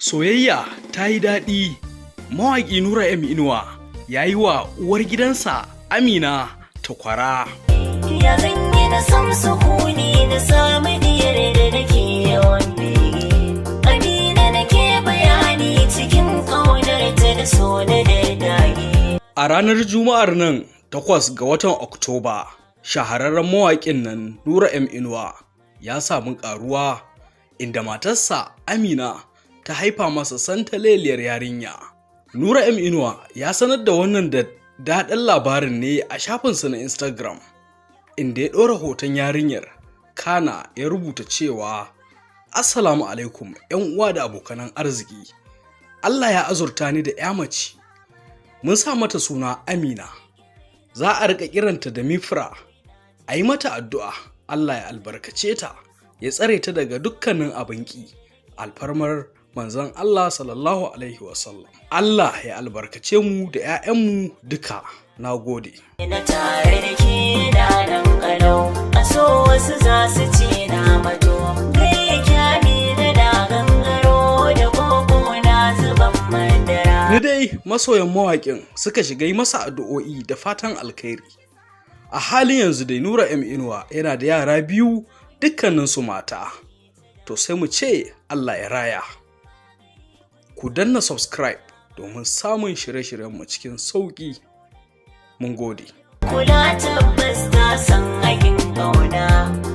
Soyayya ta yi daɗi, mawaƙi Nura M Inuwa ya yi wa uwar gidansa Amina takwara. Ya zan yi na sam sukuni na sami diyar da nake yawan bege. Amina nake bayani cikin ƙaunar ta da so na daddage. A ranar Juma'ar nan 8 ga watan Oktoba, shahararren mawaƙin nan Nura M Inuwa ya samu ƙaruwa inda matarsa Amina ta haifa masa santaleliyar yarinya. Nura M Inuwa ya sanar da wannan da daɗin labarin ne a shafinsa na Instagram, inda ya ɗora hoton yarinyar, kana ya rubuta cewa Assalamu alaikum 'yan uwa da abokanan arziki. Allah ya azurta ni da 'ya mace. Mun sa mata suna Amina. Za a riƙa kiranta da Mifra. A yi mata addu'a, Allah ya albarkace ta, ya tsare ta daga dukkanin abin ƙi. Alfarmar manzon Allah sallallahu alaihi wasallam. Allah ya albarkace mu da 'ya'yanmu duka. Na gode. Na tare da ke da nan kalau, a so wasu za su ce na mato. Gai kyami na da gangaro da koko na zuban madara. Ni dai masoyan mawaƙin suka shiga yi masa addu'o'i da fatan alkhairi. A halin yanzu dai Nura M Inuwa yana da yara biyu, dukkaninsu mata. To sai mu ce Allah ya raya. Ku danna subscribe domin samun shirye-shiryenmu cikin sauƙi. Mun gode. Kula tabbas ta san hakin ƙauna.